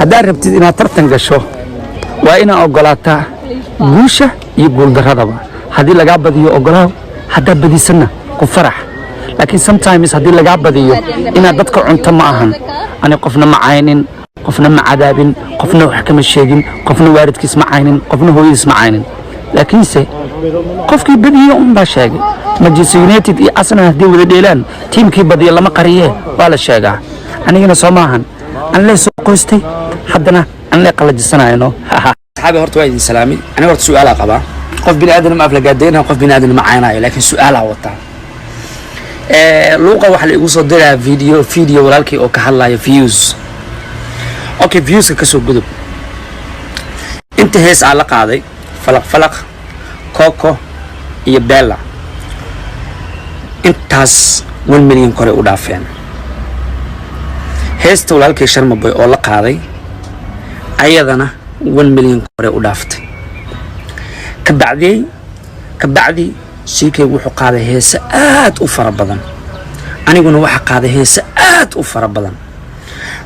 Haddaad rabtid inaad tartan gasho, waa inaad ogolaataa guusha iyo guuldarradaba. Haddii lagaa badiyo, ogolaaw. Haddaad badisanna, ku farax. Laakiin sometimes haddii lagaa badiyo, inaad dadka cunto ma ahan. Ani qofna ma caynin, qofna ma cadaabin, qofna wax kama sheegin, qofna waalidkiis ma caynin, qofna hooyadiis ma caynin, laakiinse qofkii badiyo un baa sheegay. Manchester United iyo Arsenal haddii wada dheelaan, tiimkii badiyo lama qariyee, waa la sheegaa. Anigana soo maahan an lee soo qoystay, haddana an lee qalajisanayno. Saxaabi, horta waa idin salaamay. Aniga horta su'aalaa qabaa. Qof bini aadan ma aflagaadeyna, qof bini aadan ma caynayo, laakiin su'aalaa wataa. Luuqa waxaa la igu soo diraa video walaalkii oo ka hadlaya views. Okay, viewska kasoo gudub. Inta hees aa la qaaday, Falaq Falaq, Coco iyo Bella, intaas 1 million kore u dhaafeen. Heesta walaalkii Sharmaboy oo la qaaday ayadana 1 million kore u dhaaftay. Kabacdii kabacdi siikay wuxuu qaaday heese aad u fara badan, aniguna waxaa qaaday heese aad u fara badan.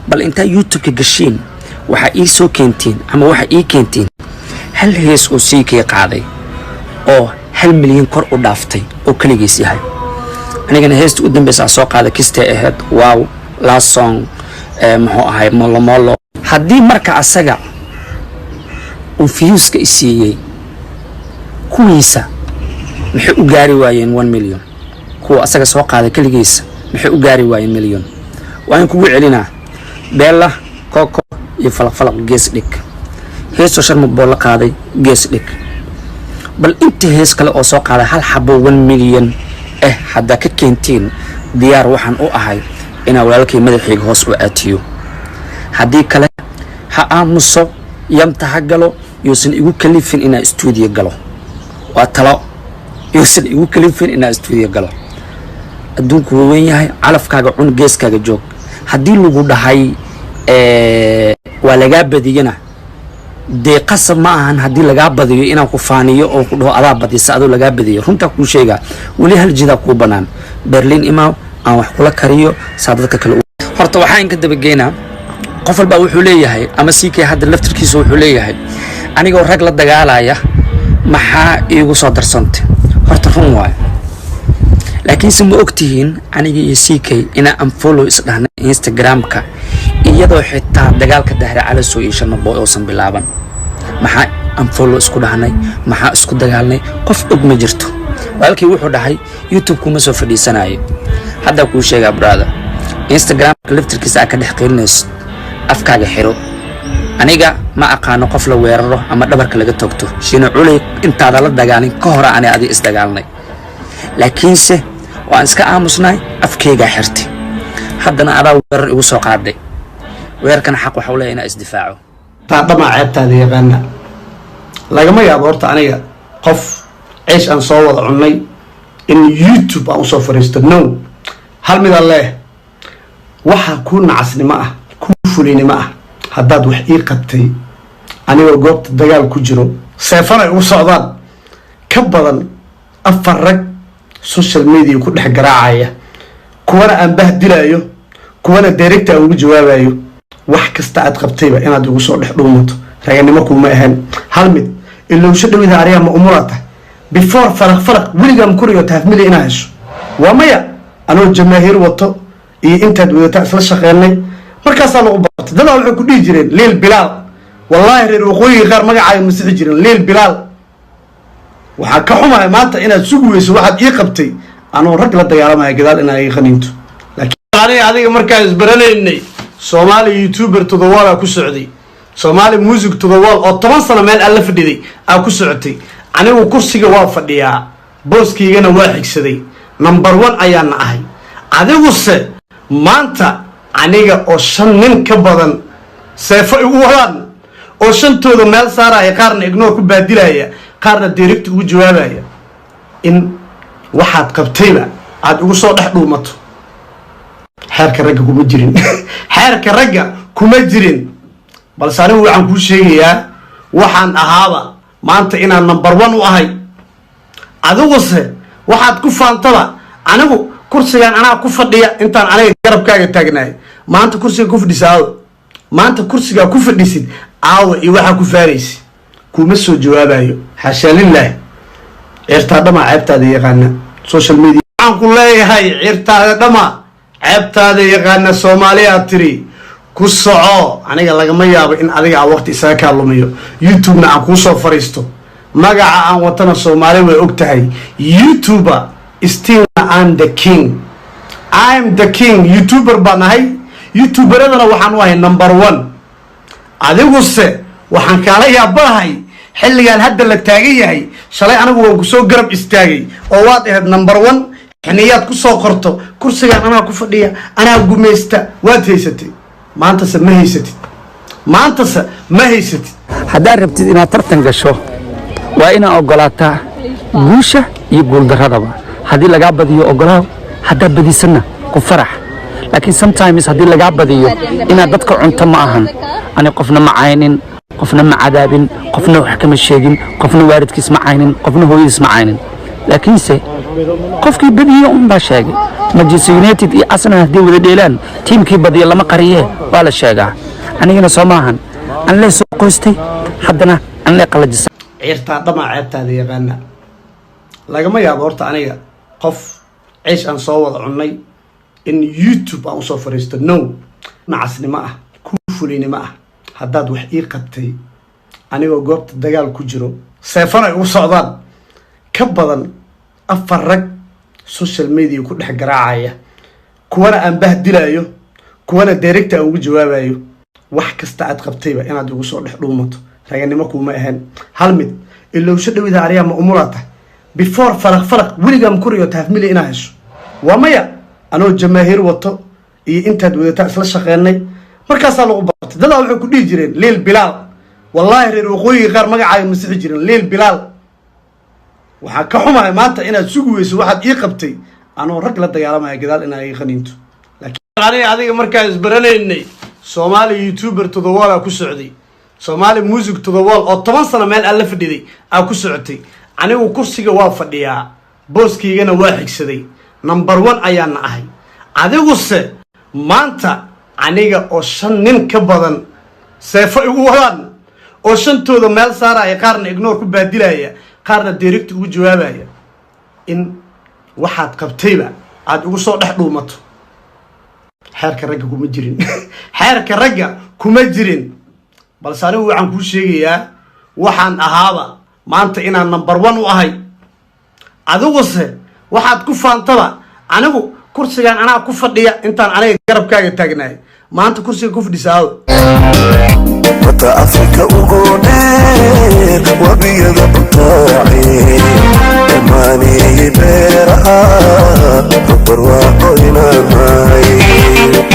Bal intaa YouTube-ka gashiin, waxaa ii soo keentiin ama waxaa ii keentiin hal hees oo siikay qaaday oo 1 milyan kor u dhaaftay oo keligiis yahay. Anigana heesta u dambeysa aan soo qaaday kistay ahayd, wow, last song, muxuu ahay, Molomolo. Haddii marka asaga uu viewska isiiyey, kuwiisa maxay u gaari waayeen 1 million? Kuwa asaga soo qaaday keligiisa maxay u gaari waayeen million? Waa in kugu celinaa. Beella, Coco iyo Falaq Falaq gees dhig, heestoo Sharma boo la qaaday gees dhig. Bal inta hees kale oo soo qaaday hal xabo 1 million haddaa ka keentiin, diyaar waxaan u ahay inaa walaalkay madaxayga hoos u aatiyo. Haddii kale ha aamuso, yamta ha galo, yuusan igu kalifin inaa stuudiyo galo. Waa talo, yuusan igu kalifin inaa stuudiyo galo. Adduunku wuu weyn yahay. Calafkaaga cun, geeskaaga joog. Haddii lagu dhahay waa lagaa badiyana, dee qasab ma ahan haddii lagaa badiyo inaan ku faaniyo oo ku dhaho adaa badisa adoo lagaa badiyo. Runtaa kuu sheegaa, weli hal jidaa kuu banaan. Berlin imaaw, aan wax kula kariyo saa dadka kale. Horta waxaa inka dabageynaa, qof walbaa wuxuu leeyahay, ama CK hadda laftirkiisa wuxuu leeyahay, anigoo rag la dagaalaya maxaa iigu soo darsantay? Horta run waayo, laakiinse ma ogtihiin aniga iyo CK inaa unfollow isdhahnay Instagram-ka iyadoo xitaa dagaalka Dahre Calasow iyo Sharmaboy uusan bilaaban? Maxaa unfollow isku dhahnay? Maxaa isku dagaalnay? Qof og ma jirto. Walaalkii wuxuu dhahay YouTube kuma soo fadhiisanayo. Haddaa kuu sheegaa, brother, Instagramka laftirkiisa aa ka dhex qiilinayso, afkaaga xiro. Aniga ma aqaano qof la weeraro ama dhabarka laga toogto. Shiino Culey intaada la dagaalin ka hore ani adi isdagaalnay, laakiinse waan iska aamusnay, afkeygaa xirtay. Haddana adaa weerar igu soo qaaday, weerarkana xaq waxa u leeyahay inaa isdifaaco. Taa dhamaa ceebtaada yaqaana. Lagama yaabo horta aniga qof ceesh aan soo wada cunnay in YouTube aan usoo fariisto. No, hal midaan leeh: waxaa kuu nacasnimo ah, kuu fulinimo ah, haddaad wax ii qabtay anigoo goobta dagaal ku jiro, seefan ay ugu socdaan ka badan afar rag social media ku dhex garaacaya, kuwana aan bahdilayo, kuwana directa aan ugu jawaabayo, wax kasta aad qabtayba inaad igu soo dhex dhuumato raganimo kuuma ahayn. Hal mid ilowsho dhawida ariyaa ma umulata. Before Falaq Falaq weligaa ma kuriyo half million inaa hesho? Waa maya. Anoo jamaahiir wato iyo intaad wadataa isla shaqeynay, markaasaa lagu bartay. Dadaa waxay ku dhihi jireen Liil Bilaal. Wallaahi reer waqooyiga qaar magacaaga masixi jireen, Liil Bilaal. Waxaa ka xumahay maanta inaad sugi weyso waxaad ii qabtay anoo rag la dagaalamaya gadaal inaad iga qaniinto. Laakiin aniga adiga markaan isbaranaynay, Soomaali YouTuber to the wall aa ku socday, Soomaali music to the wall oo 10 sano meel aan la fadhiday aa ku socotay. Anigu kursiga waa fadhiyaa, booskaygana waa xigsaday, number one ayaana ahay. Adiguse maanta aniga oo shan nin ka badan seefo igu wadaan oo shantooda meel saaraya, qaarna ignore ku baadilaya, qaarna direct ugu jawaabaya, in waxaad qabtayba aada igu soo dhex dhuumato, xeerka ragga kuma jirin, xeerka ragga kuma jirin. Balse anigu waxaan kuu sheegayaa, waxaan ahaaba maanta inaan number one u ahay. Adiguse waxaad ku faantaba, anigu kursigan anaa ku fadhiya intaan aniga garabkaaga taagnaay. Maanta kursiga ku fadhisaado Maanta kursigaa ku fadhisid caawa iyo waxaa ku faaraysa kuma soo jawaabayo. Xaashaa lilaah. Ciirtaa dhama ceebtaada yaqaana social media. Waxaan ku leeyahay, ciirtaada dhama ceebtaada yaqaana. Soomaaliyaa tiri ku soco. Aniga lagama yaabo in adiga aan waqti isaga kaa lumiyo, YouTube-na aan kuu soo fariisto. Magaca aan watana Soomaali way og tahay. YouTuber still I'm the king, I'm the king. YouTuber baan ahay, YouTuberadana waxaan u ahay number one. Adiguse waxaan kaala yaabanahay xilligaan hadda la taagan yahay. Shalay anigu waan kusoo garab istaagay oo waad ahayd number one. Xiniyaad kusoo qorto, kursigaan anaa ku fadhiya, anaa gumaysta, waad haysatay. Maantase ma haysatid, maantase ma haysatid. Haddaad rabtid inaad tartan gasho, waa inaad ogolaataa guusha iyo guuldarradaba. Haddii lagaa badiyo, ogolaaw. Haddaad badisanna, ku farax. Laakiin sometimes haddii lagaa badiyo, inaad dadka cunto ma ahan. Ani qofna ma caynin, qofna ma cadaabin, qofna wax kama sheegin, qofna waalidkiis ma caynin, qofna hooyadiis ma caynin, laakiinse qofkii badiyo un baa sheegay. Manchester United iyo Arsenal haddii wada dheelaan, tiimkii badiya lama qariye, waa la sheegaa. Anigana soo maahan anlee soo qoystay, haddana anlee qalajisa. Ciirtaa dhama ceebtaada yaqaana. Lagama yaabo horta aniga qof ceesh aan soo wada cunnay in YouTube aan usoo fariisto. No, nacasnimo ah, ku fulinimo ah. Haddaad wax ii qabtay anigoo goobta dagaal ku jiro, seefan ay ugu socdaan ka badan afar rag social media ku dhex garaacaya, kuwana aan bahdilayo, kuwana direct aan ugu jawaabayo, wax kasta aad qabtayba inaad igu soo dhex dhuumato raganimo kuuma ahayn. Hal mid ilowsho dhawida aryaa ma umulaa tahay? Before faraq faraq weligaa ma kuriyo half million inaa hesho? Waa maya. Anoo jamaahiir wato iyo intaad wadataa isla shaqeynay, markaasaa lagu bartay. Dadaa waxay ku dhihi jireen Liil Bilaal. Wallaahi, reer waqooyiga qaar magacaaga masixi jiren Liil Bilaal. Waxaa ka xumahay maanta inaad sugi weyso waxaad ii qabtay anoo rag la dagaalamaya gadaal inaad iga qaniinto. Laakiin aniga adiga markaan isbaranaynay, Soomaali YouTuber to the wall aa ku socday, Soomaali music to the wall oo 10 sano meel aan la fadhiday aa ku socotay. Anigu kursiga waa fadhiyaa, booskaygana waa xigsaday, number one ayaana ahay. Adiguse maanta aniga oo shan nin ka badan seefo igu wadaan oo shantooda meel saaraya, qaarna ignore ku baadilaya, qaarna direct ugu jawaabaya, in waxaad qabtayba aada igu soo dhex dhuumato, xeerka ragga kuma jirin, xeerka ragga kuma jirin. Balse anigu waxaan kuu sheegayaa, waxaan ahaaba maanta inaan number one u ahay. Adiguse waxaad ku faantaba, anigu kursigaan anaa ku fadhiya, intaan aniga garabkaaga taagnahay, maanta kursiga ku fadhisaawo. Wata Afrika ugu dheer wabiga.